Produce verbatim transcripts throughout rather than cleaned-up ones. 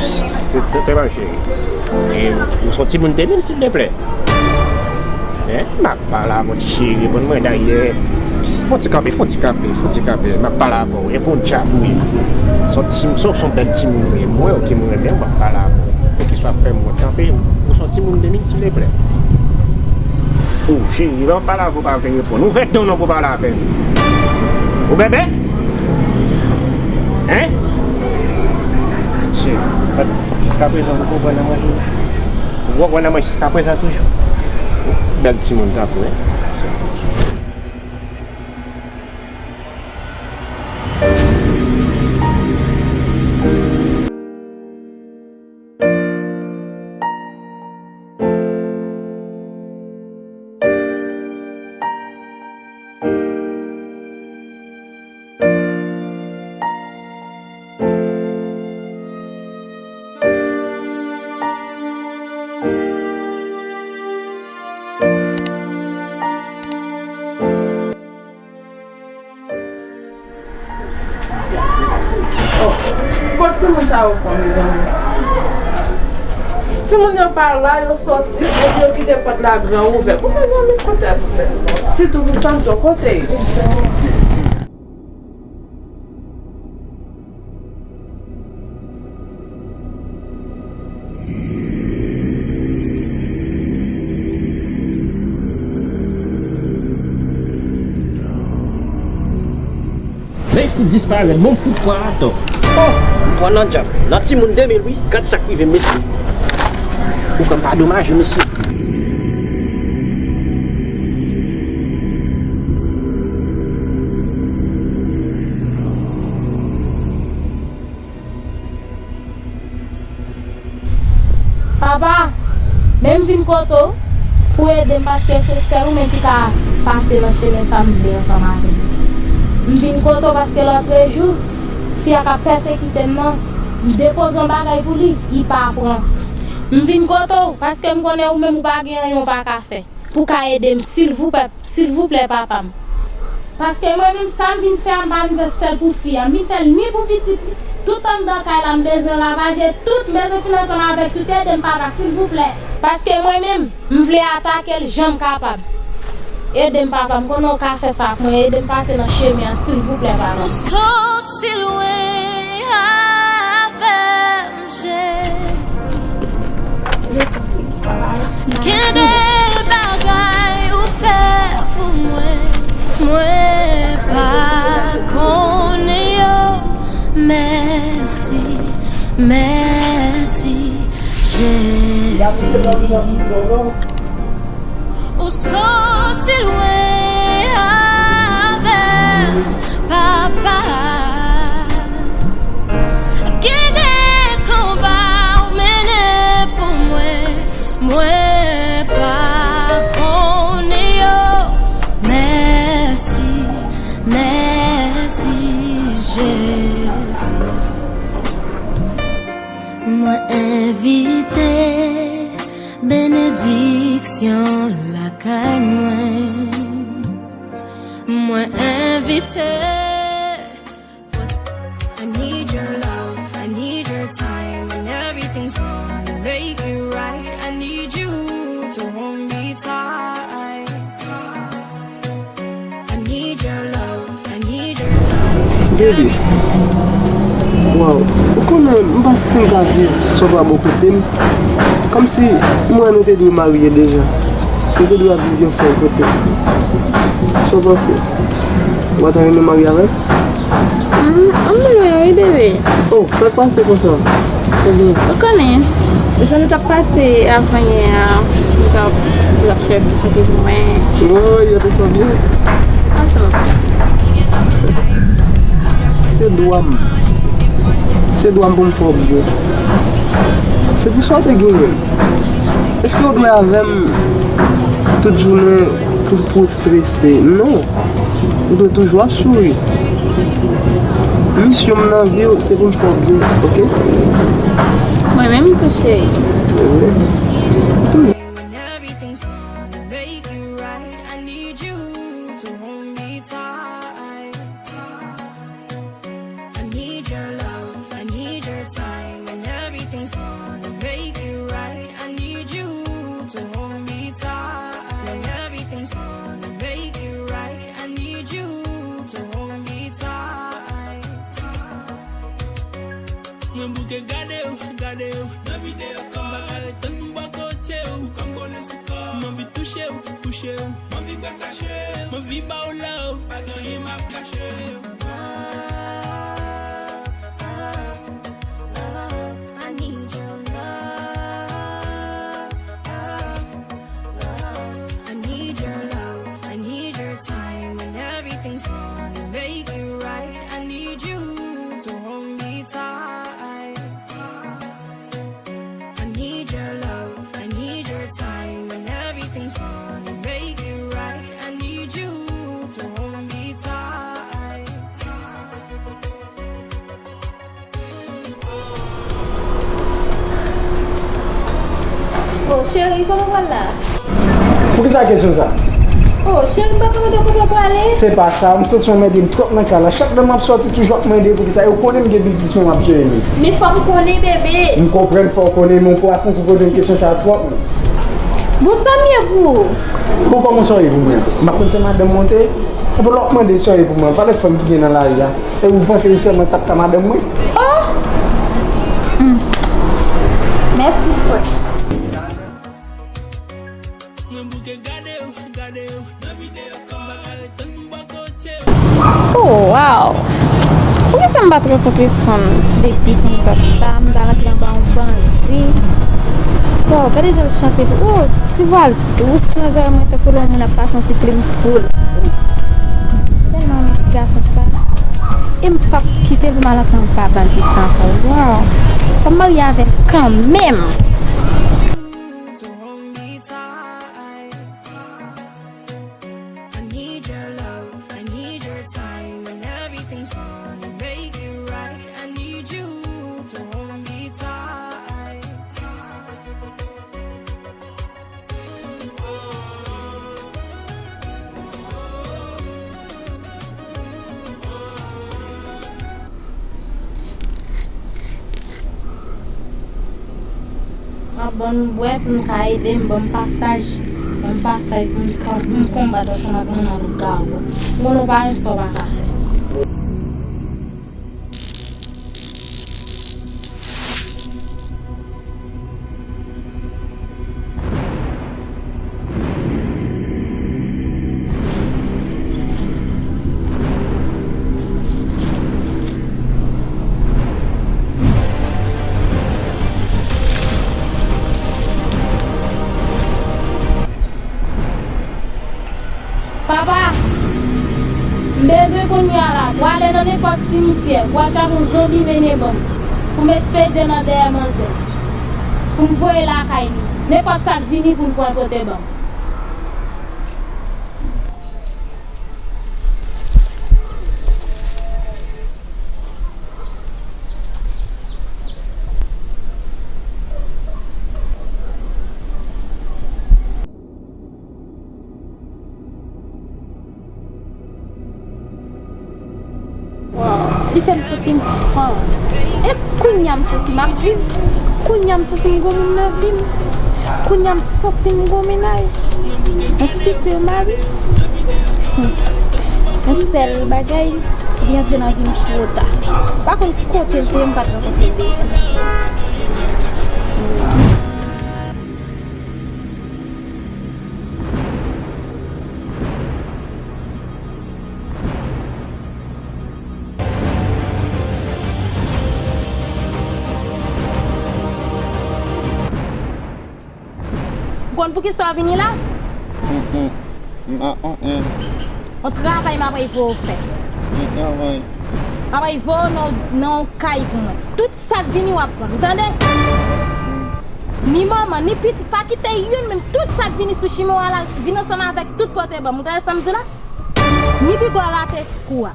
Se trè, trè mal, cheri. E ou se yon timoun de mil, silvouplè? Hein? M ap pale avè w, ti cheri, reponn mwen, dayè. Fon ti kanpe, fon ti kanpe, fon ti kanpe. M ap pale avè w. E pou djab ou ye. Se yon ti, se yon, se yon bèl timoun ou ye. Mwen, ok, mwen renmen w, m ap pale avè w. Poukisa w ap fè m wont? Kanpe, ou se yon timoun de mil, silvouplè? O, cheri, lè m ap pale avè w, pa vle reponn. Ouvè dan w non pou w pale avè m. Ou bèbè? Hein? Cheri, jiskaprezan, ou konprann nan manje? Ou konprann nan manje jiskaprezan toujou? Bèl timoun tankou, hein? Oh, kot timoun sa yo pran, mezanmi? Timoun yo pa la, yo soti, epi yo kite pòt la gran ouvè. Bon, mezanmi, kote, sitou pou Santo, kote? Men fout disparèt, bon fout pran atò. Oh, m pran nan djab. Nan timoun de mil wi, gad sa k rive m, mesye. Ou konn pa domaje, mesye. Papa, men m vin kote w pou w ede m, paske se sèl ou menm ki ka pase nan chemen sa m vle ansanm avè m. M vin kote w paske lòtrejou, fi a k ap pèsekite m nan, m depoze yon bagay pou li, li pa pran. M vin kote w paske m konnen ou menm ou pa gen anyen ou pa ka fè pou w ka ede m, silvouplè, silvouplè, papa m. Paske mwen menm, sa m vin fè a, m pa vin fè sèl pou fi a. M vin fè l ni pou pitit li. Tout anndan kay la, m bezwen lavaje, tout, m bezwen fin ansanm avèk tout. Ede m, papa, silvouplè. Paske mwen menm, m vle atake l jan m kapab. Ede m, papa, m konnen w ka fè sa ak mwen. Ede m pase nan chemen an, silvouplè, papa. Ou soti lwen avè m, Jezi. Gen de bagay ou fè pou mwen, mwen pa konnen yo. Mèsi, mèsi, Jezi. Ou soti lwen avè m, papa. Gen de konba ou mennen pou mwen, mwen pa konnen yo. Mèsi, mèsi, Jezi. Mwen envite benediksyon lakay mwen. Mwen envite. I need your love, I need your time. When everything's wrong, you make it right. I need you to hold me tight. I need your love, I need your time. Baby, waw, ou konnen m pa santi m ka viv san w pa bò kote m. Kòmsi m wè nou te dwe marye deja. Nou te dwe ap viv yon sèl kote. Sa w panse? Ou pa ta renmen marye avè m? Hmm, m renmen wi, bebe. Oh, sa k pase konsa? Ebyen. Ou konnen, jan nou t ap pase avan yè a, nou t ap, nou t ap fè ti chante pou mwen. Woy, yo te fè byen. Ansanm. Se dwa m. Se dwa m pou m fè w byen. Se pou sa w te genyen m. Èske w dwe avè m tout jounen pou, pou w strese? Non. Ou dwe toujou ap souri. Misyon m nan vi w, se pou m fè w byen, oke? Mwen menm tou, cheri. Toujou. When everything's wrong, you make it right. I need you to hold me tight. I need your love, I need your time. When everything's Gade w, gade w, nan videyo kòl. M pa ka ret tann pou m bò kote w. Kò m kole sou kò w. M anvi touche w, touche w. M anvi bwè kache w. M anvi ba w love, pa gen anyen m ap kache w. I need your love. I need your love. I need your time. When everything's wrong, you make it right. I need you to hold me tight. I need your love. I need your time. When everything's wrong, you make it right. I need you to hold me tight. Oh, cheri, kote w pral la? Poukisa kesyon sa? Oh, cheri, m pa konn kote w prale. Se pa sa, m santi w anmède m twòp nan kay la. Chak lè m ap sòti, toujou ap mande poukisa. Yo konnen m gen biznis mwen m ap jere li. Men fò m konnen, bebe. M konprann, fò w konnen, men w pa santi w poze m kesyon sa twòp, non. Bon, sa m ye pou ou? Bon, kòman sa w ye pou mwen? M pa konn se madanm mwen te. Epi lè w ap mande sa w ye pou mwen, pa lè fanm ki gen nan lari a. E ou panse ou sèlman t ap ka madanm mwen? Oh! Hmm. Mèsi, frè. Mwen bouke gade w, gade w, nan videyo kòl. M pa ka ret tann pou m bò kote w. Oh, wow! Poukisa m pa t rankontre Sam depi kontak sa? M t al antre anba yon bandi. Wow, gade jan l chante. Oh, ti vwa l dous nan zòrèy mwen tankou lè yon moun ap pase yon ti plim pou l. Ouch, m tèlman renmen ti gason sa. E m p ap kite l pou m al antre anba bandi sa ankò. Wow! Fò m marye avè l kanmenm. I need your love, I need your time. When everything's wrong, you make it right. I need you to hold me tight. W ap ban m bwè pou m ka ede m, ban m pasaj, ban m pasaj pou m ka, pou m konbat ansanm ak manman lougawou. Ou konnen w pa gen sa w pa ka fè. Papa, m bezwen kounye a la pou ale nan nenpòt simityè, pou al chache yon zonbi mennen ban m, pou m espedye nan dèyè manzè, pou m voye lakay li. Nenpòt sa k vini pou l pran l pote ban m. Wow, li fè m santi m fanm. E kounye a m santi m ap viv. Kounye a m santi m gon moun nan vi m. Kounye a m santi m gon mennaj. Yon fiti mari. Hmm. Yon sèl bagay, li antre nan vi m two ta. Pa konn kote l te ye, m pa t rankontre l deja. Ou konn poukisa w vini la? Mm, mm. Mm, ah, mm, mm. Yon travay m ap voye w fè. Mm, travay. M ap voye w nan, nan yon kay pou mwen. Tout sa k vini w ap pran, ou tande? Ni manman, ni pitit, pa kite youn menm. Tout sa k vini sou chimen w a la, vin ansanm avèk tout pote ban m. Ou tande sa m di w la? Ni pi gwo rate kou a.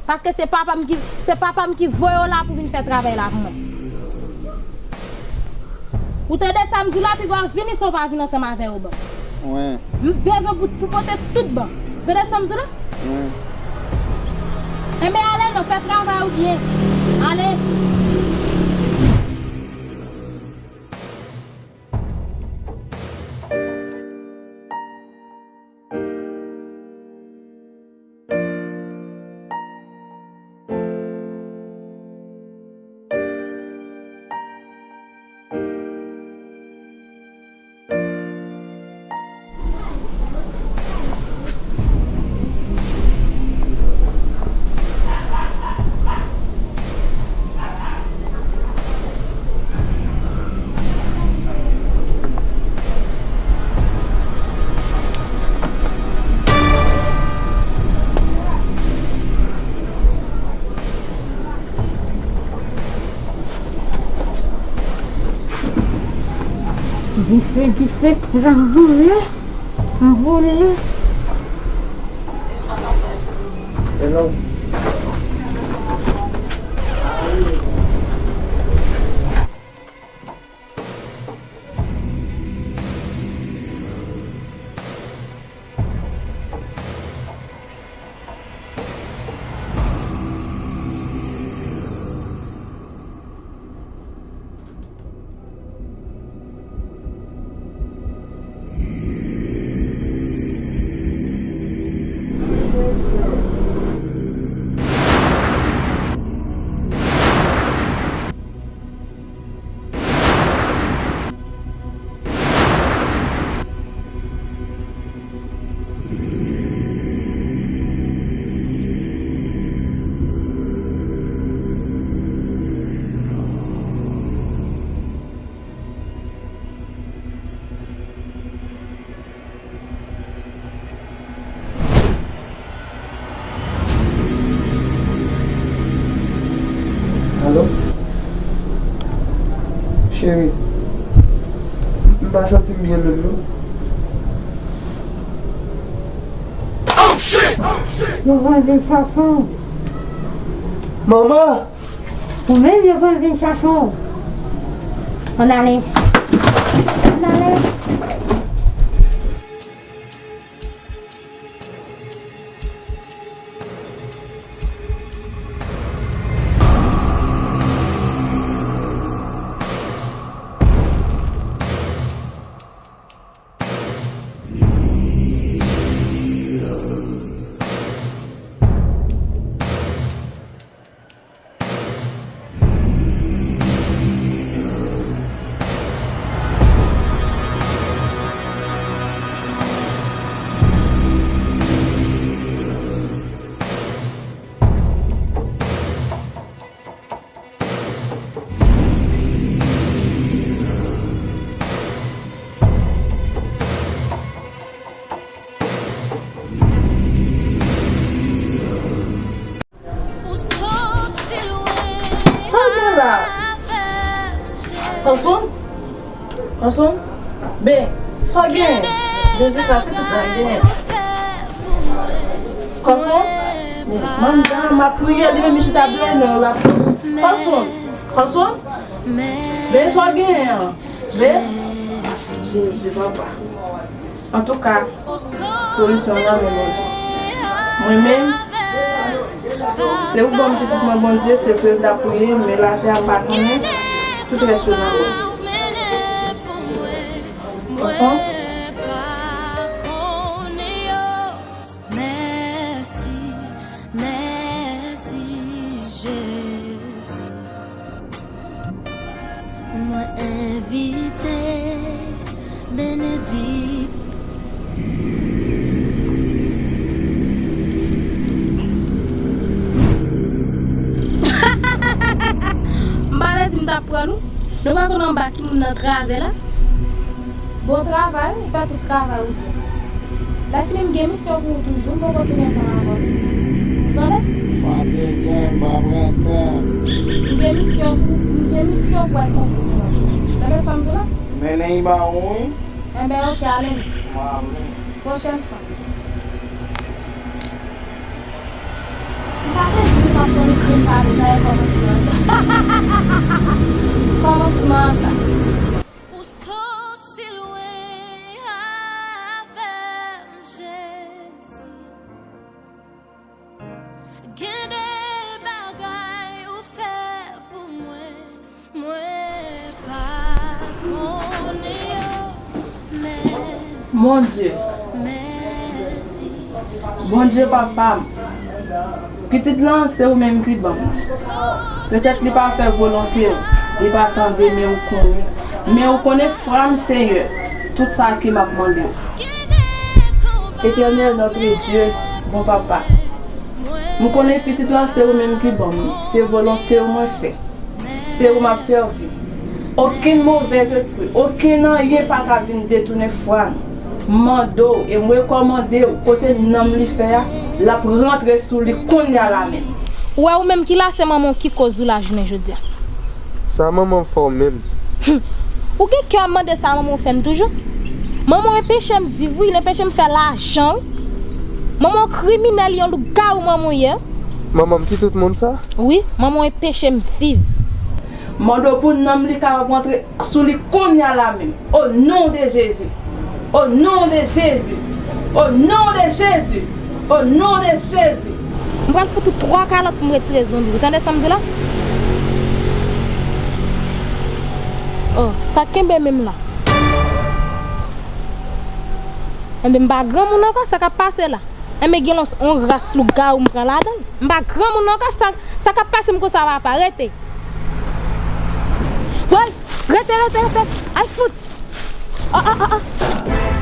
Paske se papa m ki, se papa m ki voye w la pou vin fè travay la pou mwen. Ou tande sa m di w la, pi gwo vini san w pa vin ansanm avè yo ban m. Wi. M bezwen pou, pou pote tout ban m. Ou tande sa m di w la? Wi. Enben ale non, fè travay ou byen. Ale. Dife, dife, m pral boule, m boule. Hello. Alo? Cheri, m pa santi m byen menm non. Yo pral vin chache w. Manman! Ou menm yo pral vin chache w. Ann ale. Ann ale. Sa w gen la? Kòsonn? Kòsonn? Ben, sa w gen? Jezi, sa pitit la gen. Kòsonn? Men, manman, m ap priye, li menm li chita byen, non, la. Kòsonn? Kòsonn? Ben, sa w gen an? Ben? Jezi, papa. Antouka, solisyon an nan men Bondye. Mwen menm, se ou ban m pitit mwen Bondye, se pou yo ta priye, men latè a m pa konnen, tout rès yo nan men w. Kòsonn? Mèsi, mèsi, Jezi. Mwen envite benediksyon. M pa t di m t ap pran nou. Nou pa konn anba ki moun nan travè la? Bon travay, ou fè tout travay ou byen. Lè fini m gen misyon pou ou toujou, m poko fini ansanm avè w. Ou tande? Fatige, m p ap rete. M gen misyon pou, m gen misyon pou al konprann ou. Tande sa m di w la? Mennen l ba ou, wi. Enben, oke, ale menm. M ale. Pwochèn fwa. M pa te di nou t ap konn ekri pale, sa e kòmansman an sa. Kòmansman an sa. Ou soti lwen avè m, Jezi. Gen de bagay ou fè pou mwen, mwen pa konn yo. Mèsi. Bondye. Mèsi. Bondye papa m. Pitit lan, se ou menm ki ban m. Petèt li pa fè volonte w, li pa tande, men ou konnen. Men ou konnen, fra m, Senyè, tout sa ke m ap mande w. Etènèl, Notre Dieu, bon papa, m konnen pitit lan se ou menm ki ban m li, se volonte w mwen fè. Se ou m ap sèvi. Okenn movèzespri, okenn anyen pa ka vin detounen fwa nou. M mande w e m rekòmande w, kote nanm li fè a, l ap rantre sou li kounye a la menm. Ou wè ou menm ki la, se manman w ki koz ou la jounen jodi a. Sa manman m fè w menm? Hum. Ou gen kè ap mande sa manman w fè m toujou? Manman w enpeche m viv, wi, l enpeche m fè lajan, wi. Manman w kriminèl, yon lougawou manman w ye. Manman m ki tout moun sa? Wi, manman w enpeche m viv. Mande w pou nanm li kapab rantre sou li kounye a la menm. O non de Jezi. O non de Jezi. O non de Jezi. O non de Jezi. M pral fout ou twa kalòt pou m retire zonbi. Ou tande sa m di w la? Oh, sa kenbe menm la. Enben, m pa granmoun ankò, sa k ap pase la? Enben, gen yon ras lougawou m pran ladan l. M pa granmoun ankò, sa, sa k ap pase m konsa, papa? Rete. Woy, rete, rete, rete. Ay, fout. Oh, oh, oh, oh.